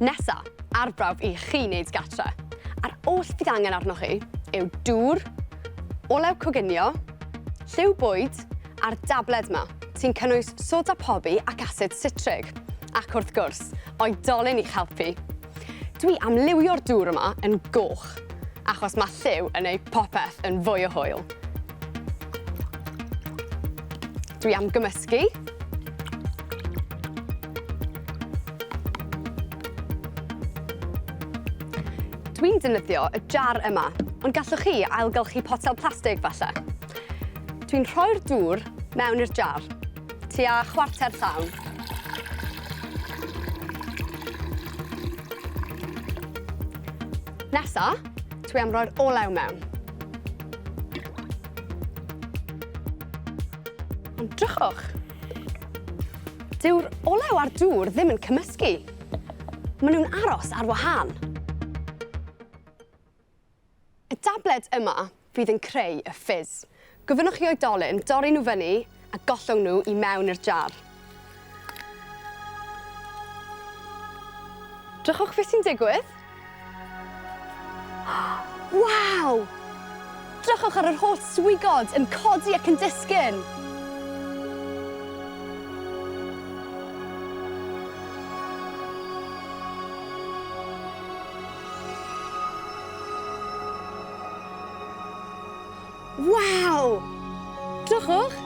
Nesa, arbrawf i chi wneud gatre. A'r oll fydd angen arnoch chi yw dŵr, olew coginio, lliw bwyd a'r dabled 'ma, sy'n cynnwys soda pobi ac asid sitrig. Ac wrth gwrs, oedolyn i'ch helpu. Dwi am liwio'r dŵr yma yn goch, achos mae lliw yn neud popeth yn fwy o hwyl. Dwi am gymysgu. Dwi'n defnyddio y jar yma, ond gallwch chi ailgylchu potel plastig falle. Dwi'n rhoi'r dŵr mewn i'r jar, tua chwarter llawn. Nesa, dwi am roi'r olew mewn. Ond drychwch! Dyw'r olew a'r dŵr ddim yn cymysgu. Maen nhw'n aros ar wahân. Y dabled yma fydd yn creu y ffizz. Gofynnwch i oedolyn dorri nhw fyny a gollwng nhw i mewn i'r jar. Drychwch beth sy'n digwydd. Waw! Drychwch ar yr holl swigod yn codi ac yn disgyn! Waw! Drychwch!